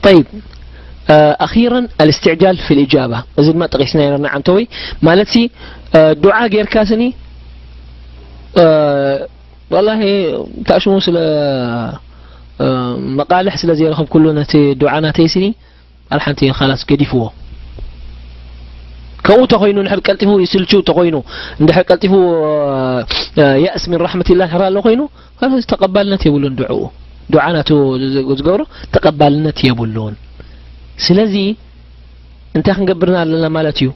طيب، ኣኺራን ኣልእስትዕጃል ፊል ኢጃባ፣ እዚ ድማ ጠቒስናዮ ነርና ዓንተወይ። ማለትሲ ዱዓ ጌርካ ስኒ ወላሂ ታሽሙ ስለ መቓልሕ ስለ ዘይረኸብኩሉ ነቲ ዱዓ ናተይ ስኒ ኣልሓንቲ ኻላስ ገዲፍዎ። ከምኡ ተኾይኑ እንድሕር ቀልጢፉ ይስልቹ ተኾይኑ እንድሕር ቀልጢፉ የእስ ምን ራሕመቲላህ እንድሕር ኣሎ ኮይኑ ኻላስ ተቐባልነት የብሉን። ዱዓኡ ዱዓ ናቱ ዝገብሮ ተቐባልነት የብሉን። ስለዚ እንታይ ክንገብርና ኣለና ማለት እዩ?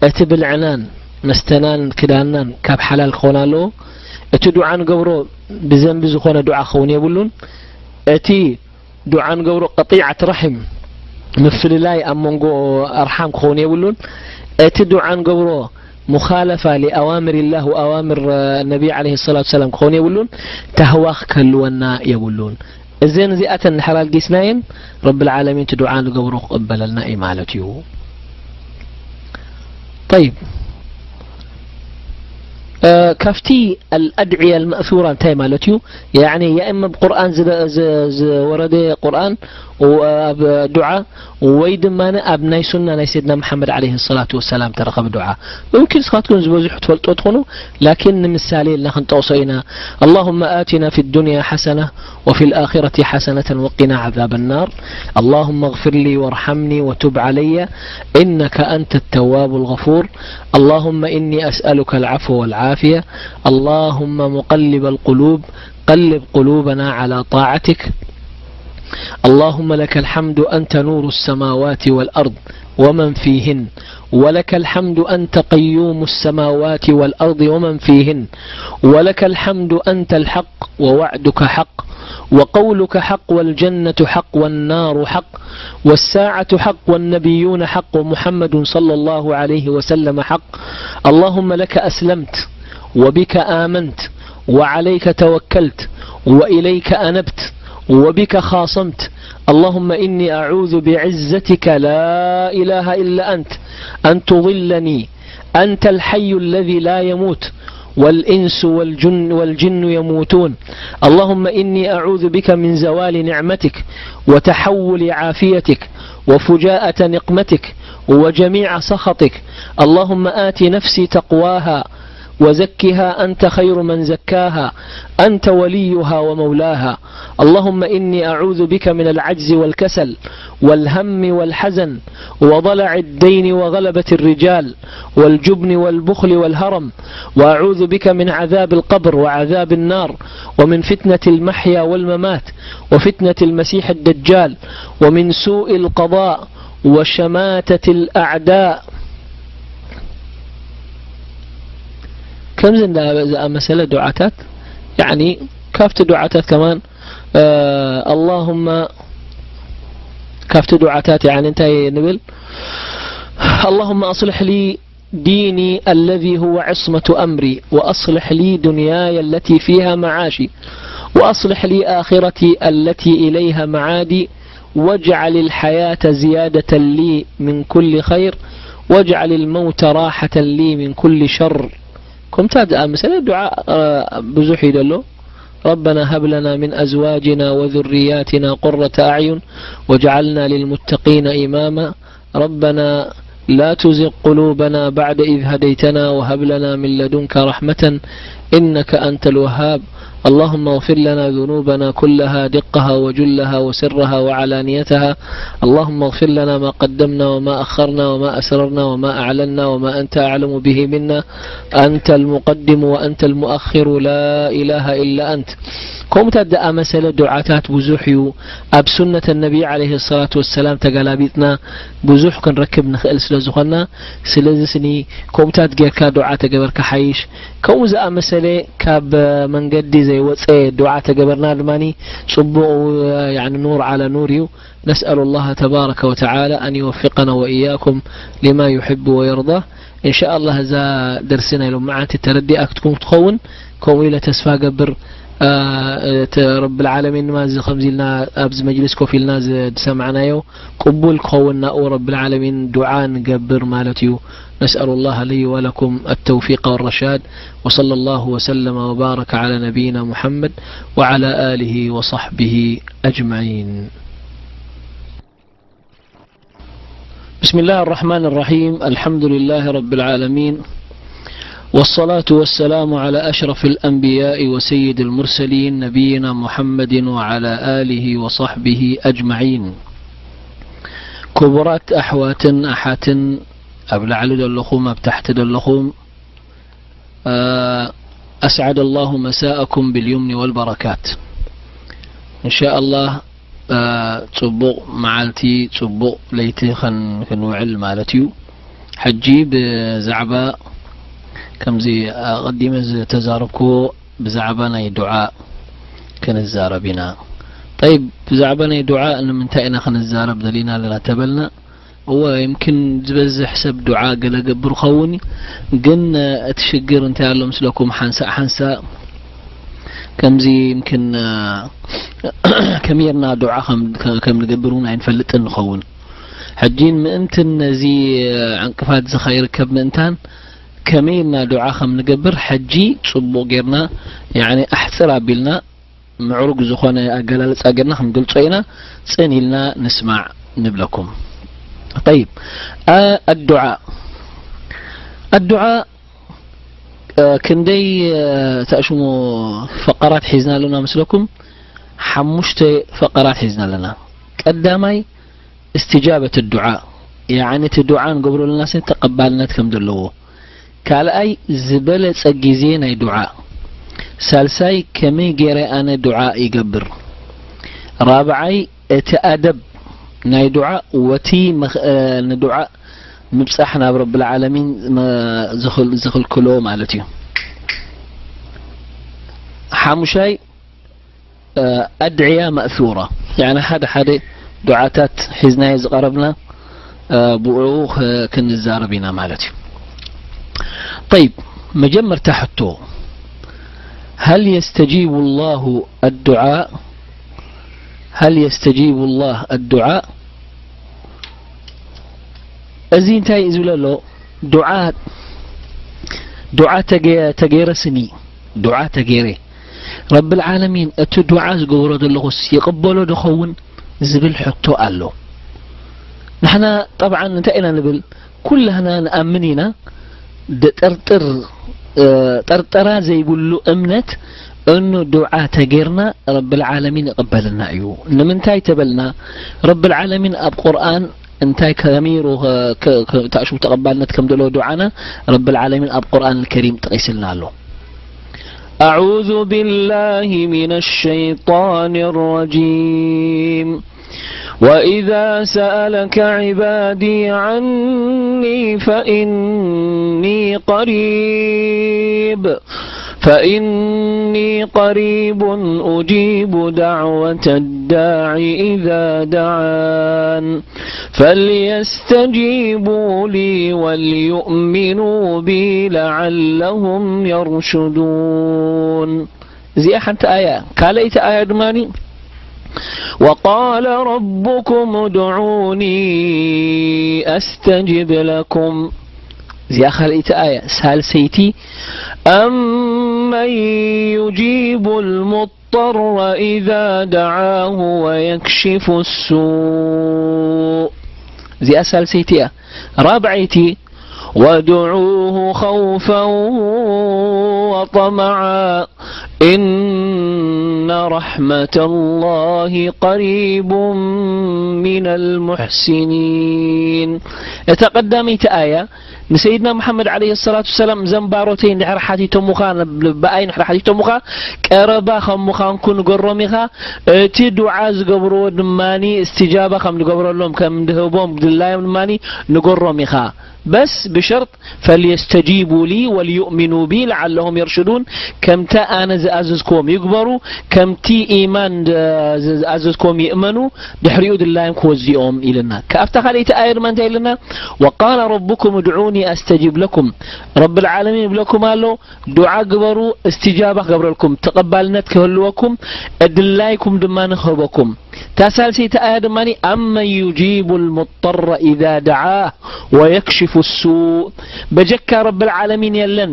እቲ ብልዕናን መስተናን ክዳንናን ካብ ሓላል ክኾን ኣለዎ። እቲ ዱዓ ንገብሮ ብዘንቢ ዝኾነ ዱዓ ክኸውን የብሉን። እቲ ዱዓ ንገብሮ ቀጢዓት ራሒም ምፍልላይ ኣብ መንጎ ኣርሓም ክኸውን የብሉን። እቲ ዱዓ ንገብሮ ሙኻለፋ ሊኣዋምር ላህ ወኣዋምር ነቢ ዓለይሂ ሰላቱ ሰላም ክኸውን የብሉን። ተህዋ ክከልወና የብሉን። እዘን እዚኣተን እንድሕር ኣልጊስናየን ረብል ዓለሚን እቲ ዱዓ ንገብሮ ክቕበለልና እዩ ማለት እዩ። ጠይብ፣ ካብቲ ኣልኣድዕያ ኣልመእሱራ እንታይ ማለት እዩ? ያዕኒ ያ እማ ብቁርኣን ዝደ- ዝ- ዝወረደ ቁርኣን ኣብ ዱዓ ወይ ድማ ኣብ ናይ ሱና ናይ ሰይድና መሓመድ ዓለይሂ ሰላቱ ወሰላም ተረኸበ ዱዓ። ሙምኪን ንስኻትኩም ዝበዝሑ ትፈልጦ ትኾኑ፣ ላኪን ንምሳሌ ኢልና ክንጠቕሶ ኢና። اللهم آتنا في الدنيا حسنة وفي الآخرة حسنة وقنا عذاب النار. اللهم اغفر لي وارحمني وتب علي إنك أنت التواب الغفور. اللهم إني أسألك العفو والعافية. اللهم مقلب القلوب، قلب قلوبنا على طاعتك. اللهم لك الحمد أنت نور السماوات والأرض ومن فيهن، ولك الحمد أنت قيوم السماوات والأرض ومن فيهن، ولك الحمد أنت الحق ووعدك حق وقولك حق والجنة حق والنار حق والساعة حق والنبيون حق ومحمد صلى الله عليه وسلم حق. اللهم لك أسلمت وبك آمنت وعليك توكلت وإليك أنبت وبك خاصمت. اللهم إني أعوذ بعزتك لا إله إلا أنت أن تضلني، أنت الحي الذي لا يموت والإنس والجن، والجن يموتون. اللهم إني أعوذ بك من زوال نعمتك وتحول عافيتك وفجاءة نقمتك وجميع سخطك. اللهم آت نفسي تقواها وزكها أنت خير من زكاها أنت وليها ومولاها. اللهم إني أعوذ بك من العجز والكسل والهم والحزن وضلع الدين وغلبة الرجال والجبن والبخل والهرم، وأعوذ بك من عذاب القبر وعذاب النار ومن فتنة المحيا والممات وفتنة المسيح الدجال ومن سوء القضاء وشماتة الأعداء. ከምዚ እንዳ ዝኣመሰለ ዱዓታት ያኒ ካብቲ ዱዓታት ከማን ኣላሁማ ካብቲ ዱዓታት ያኒ እንታይ ንብል اللهم أصلح لي ديني الذي هو عصمة أمري وأصلح لي دنياي التي فيها معاشي وأصلح لي آخرتي التي إليها معادي واجعل الحياة زيادة لي من كل خير واجعل الموت راحة لي من كل شر. ከምታ ዝኣመሰለ ዱዓ ብዙሕ እዩ ዘሎ። ربنا هب لنا من أزواجنا وذرياتنا قرة أعين واجعلنا للمتقين إماما. ربنا لا تزغ قلوبنا بعد إذ هديتنا وهب لنا من لدنك رحمة إنك أنت الوهاب. اللهم اغفر لنا ذنوبنا كلها دقها وجلها وسرها وعلانيتها. اللهم اغفر لنا ما قدمنا وما أخرنا وما أسررنا وما أعلنا وما أنت أعلم به منا. أنت المقدم وأنت المؤخر لا إله إلا أنت. ከምኡታት ዝኣመሰለ ዱዓታት ብዙሕ እዩ ኣብ ሱነት ነቢ ዓለይሂ ሰላቱ ወሰላም ተገላቢጥና ብዙሕ ክንረክብ ንኽእል ስለ ዝኾንና፣ ስለዚ ስኒ ከምኡታት ጌርካ ዱዓ ተገበርካ ሓይሽ። ከምኡ ዝኣመሰለ ካብ መንገዲ ዘይወፀ ዱዓ ተገበርና ድማ ፅቡቕ፣ ያኒ ኑር ዓላ ኑር እዩ። نسأل الله تبارك وتعالى أن يوفقنا وإياكم لما يحب ويرضى. إن شاء الله እዛ ደርሲ ናይ ሎመዓንቲ ተረዲኣትኩም ትኸውን ከምኡ ኢለ ተስፋ ገብር። ረብል ዓለሚን ድማ እዚ ከምዚ ኢልና ኣብዚ መጅልስ ኮፍ ኢልና ዝሰማዕናዮ ቅቡል ክኸውን ናኡ ረብል ዓለሚን ዱዓ ንገብር ማለት እዩ። نسأل الله لي ولكم التوفيق والرشاد وصلى الله وسلم وبارك على نبينا محمد وعلى آله وصحبه أجمعين. بسم الله الرحمن الرحيم. الحمد لله رب العالمين. والصلاة والسلام على أشرف الأنبياء وسيد المرسلين نبينا محمد وعلى آله وصحبه أجمعين. كبرات أحواتن أحاتن، أبلع لدلخم، أبتحت دلخم. أسعد الله مساءكم باليمن والبركات. إن شاء الله، ጽቡቕ መዓልቲ፣ ጽቡቕ ለይቲ ኸን-፣ ክንውዕል ማለት እዩ። ሕጂ ብዛዕባ ከምዚ ኣቐዲመ ዝተዛረብክዎ ብዛዕባ ናይ ዱዓ ክንዛረብ ኢና። ጠይብ፣ ብዛዕባ ናይ ዱዓ ንምንታይ ኢና ክንዛረብ ደሊና ኣለና ተበልና? እወ፣ يمكن ዝበዝሕ ሰብ ዱዓ ገለ ገብር ኸውን፣ ግን እቲ ሽግር እንታይ ኣሎ ምስለኩም? ሓንሳእ ሓንሳእ ከምዚ يمكن ከመይ ጌርና ዱዓ ከም፣ ከም ንገብር እውን ኣይንፈልጥን ንኸውን። ሕጂ ምእንትን ነዚ ዕንቅፋት እዚ ከይርከብ ምእንታን ከመይ ኢልና ዱዓ ከም ንገብር ሕጂ ጽቡቕ ጌርና፣ ያዕኒ ኣሕጽር ኣቢልና ምዕሩግ ዝኾነ ኣገላልጻ ጌርና ክንገልጾ ኢና። ጽን ኢልና ንስማዕ ንብለኩም። ጠይብ፣ አ-፣ ኣዱዓ፣ ኣዱዓ፣ አ፣ ክንደይ፣ አ፣ ተእሽሙ ፈቐራት ሒዝና ኣለና መስለኩም? ሓሙሽተ ፈቐራት ሒዝና ኣለና። ቀዳማይ፣ እስትጃበት ዱዓ፣ ያዕኒ እቲ ዱዓ ንገብሮ ኣለና ስኒ ተቐባልነት ከም ዘለዎ። ካልኣይ፣ ዝበለጸ ግዜ ናይ ዱዓ። ሳልሳይ፣ ከመይ ገይረ ኣነ ዱዓ ይገብር። ራብዓይ፣ እቲ ኣደብ ናይ ዱዓ ወቲ መኽ-፣ እ፣ ንዱዓ ምብጻሕ ናብ ረብል ዓለሚን መ-፣ ዝኽል-፣ ዝኽልክሎ ማለት እዩ። ሓሙሻይ፣ እ፣ ኣድዕያ መእሱራ፣ ያዕኒ ሓደ ሓደ ዱዓታት ሒዝናዮ ዝቐረብና፣ እ፣ ብኡ ኸ-፣ ክንዛረብ ኢና ማለት እዩ። ጠይብ፣ መጀመርታ ሕቶ፣ هل يستجيب الله الدعاء؟ هل يستجيب الله الدعاء؟ እዚ እንታይ እዩ ዝብል ኣሎ? ዱዓ፣ ዱዓ ተገ-፣ ተገይረ ስኒ፣ ዱዓ ተገይረ፣ ረብል ዓለሚን እቲ ዱዓ ዝገብሮ ዘለኹስ ይቕበሎ ዶ ኸውን ዝብል ሕቶ ኣሎ። ንሕና ጠብዓን እንታይ ኢና ንብል? ኩላህና ንኣምን ኢና። ደጠርጥር፣ እ፣ ጠርጠራ ዘይብሉ እምነት፣ እኑ ዱዓ ተጌርና ረብል ዓለሚን ይቕበልና እዩ። ንምንታይ ተበልና፣ ረብል ዓለሚን ኣብ ቁርኣን እንታይ ከሚሩ ከ-፣ ከ-፣ ከ-፣ ታእሽቡ ተቐባልነት ከም ዘለዎ ዱዓና ረብል ዓለሚን ኣብ ቁርኣን ከሪም ጠቒስልና ኣሎ። أعوذ بالله من الشيطان الرجيم. وإذا سألك عبادي عني فإني قريب، فإني قريب أجيب دعوة الداع إذا دعان، فليستجيبوا لي وليؤمنوا بي لعلهم يرشدون. እዚኣ ሓንቲ ኣያ። ካልኣይቲ ኣያ ድማ፣ وقال ربكم ادعوني أستجب لكم. እዚኣ ካልኣይቲ ኣያ። ሳልሰይቲ፣ أمن يجيب المضطر إذا دعاه ويكشف السوء. እዚኣ ሳልሰይቲ እያ። ራብዐይቲ፣ وادعوه خوفا وطمعا إن رحمة الله قريب من المحسنين. እታ ቀዳመይቲ ኣያ ንሰይድና ሙሓመድ ዓለይሂ ሰላቱ ወሰላም፣ ዘንባሮተይ እንድሕር ሓቲቶሙኻ፣ ብኣይ እንድሕር ሓቲቶሙኻ፣ ቀረባ ከም ምዃንኩ ንገሮም ኢኻ። እቲ ዱዓ ዝገብርዎ ድማ እስትጃባ ከም ንገብረሎም፣ ከም ንህቦም ድላዮም ድማ ንገሮም ኢኻ። በስ ብሸርጥ فليستجيبوا لي وليؤمنوا بي لعلهم يرشدون። ከምቲ ኣነ ዝኣዘዝክዎም ይግበሩ፣ ከምቲ ኢማን ዝ-፣ ዝኣዘዝክዎም ይእመኑ፣ ድሕሪኡ ድላዮም ክወዝኦም ኢልና። ካብታ ካልኣይቲ ኣያ ድማ እንታይ ኢልና? وقال ربكم ادعوني أستجب لكم። ረብል ዓለሚን ይብለኩም ኣሎ፣ ዱዓ ግበሩ፣ እስትጃባ ክገብረልኩም፣ ተቐባልነት ክህልወኩም፣ ድላይኩም ድማ ንክህበኩም። እታ ሳልሰይቲ ኣያ ድማ ኣመን ዩጂቡ ልሙጠረ ኢዛ ደዓህ ወየክሽፉ ሱእ፣ በጀካ ረብል ዓለሚን የለን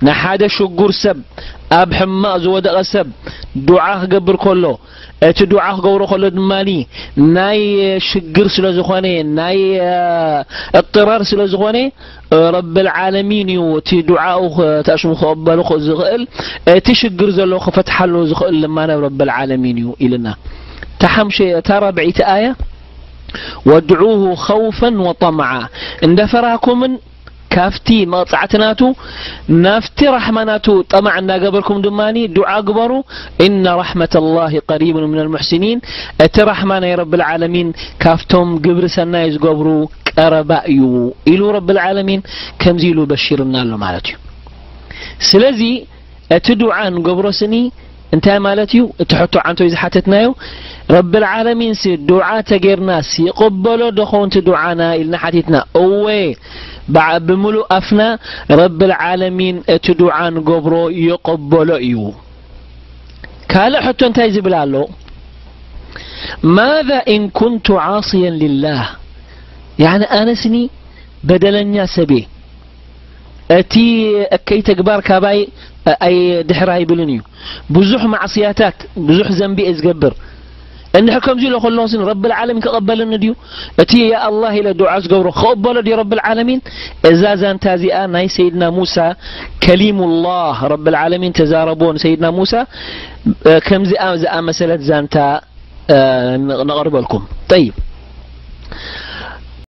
ንሓደ ሽጉር ሰብ፣ ኣብ ሕማቕ ዝወደቐ ሰብ ዱዓ ክገብር ከሎ፣ እቲ ዱዓ ክገብሮ ከሎ ድማ ናይ ሽግር ስለ ዝኾነ፣ ናይ እጥራር ስለ ዝኾነ፣ ረብል ዓለሚን እዩ እቲ ዱዓኡ ተሽሙ ክቕበሉ ዝኽእል፣ እቲ ሽግር ዘሎ ክፈትሓሉ ዝኽእል ድማ ናብ ረብል ዓለሚን እዩ ኢልና። ተሓምሸ እታ ራብዒቲ ኣያ ወድዑሁ ኸውፈን ወጠምዓ፣ እንደ ፈራኩምን ካብቲ መቕጻዕቲ ናቱ ናፍቲ ራሕማ ናቱ ጠማዕ እንዳገበርኩም ድማ ዱዓ ግበሩ። إن رحمة الله قريب من المحسنين፣ እቲ ራሕማ ናይ ረብል ዓለሚን ካብቶም ግብሪ ሰናይ ዝገብሩ ቀረባ እዩ ኢሉ ረብል ዓለሚን ከምዚ ኢሉ በሺርና ኣሎ ማለት እዩ። ስለዚ እቲ ዱዓ ንገብሮ ስኒ እንታይ ማለት እዩ? እቲ ሕቶ ዓንቶ እዩ ዝሓተትናዮ። ረብል ዓለሚን ሲ ዱዓ ተጌርናስ ይቕበሎ ዶ ኸውን እቲ ዱዓና ኢልና ሓቲትና። እወ፣ ብዓ-፣ ብምሉእ ኣፍና ረብል ዓለሚን እቲ ዱዓ ንገብሮ ይቕበሎ እዩ። ካልእ ሕቶ እንታይ ዝብል ኣሎ? ማዛ ኢን ኩንቱ ዓስያን ሊላህ፣ ያዕኒ ኣነስኒ በደለኛ ሰብየ፣ እቲ እከይ ተግባር ካባይ ኣይ ድሕር ኣይብልን እዩ። ብዙሕ ማዕስያታት፣ ብዙሕ ዘንቢ እየ ዝገብር። እንድሕር ከምዚ ኢሎ ከለኹስ ረብል ዓለሚን ክቐበለኒ ድዩ? እቲ ያ ኣላህ ኢለ ዱዓ ዝገብሮ ክቕበሎ ድዩ ረብል ዓለሚን? እዛ ዛንታ እዚኣ ናይ ሰይድና ሙሳ ከሊሙላህ ረብል ዓለሚን ተዛረቦ ንሰይድና ሙሳ፣ እ፣ ከምዚኣ ዝኣመሰለት ዛንታ፣ እ፣ ን-፣ ነቕርበልኩም። ጠይብ።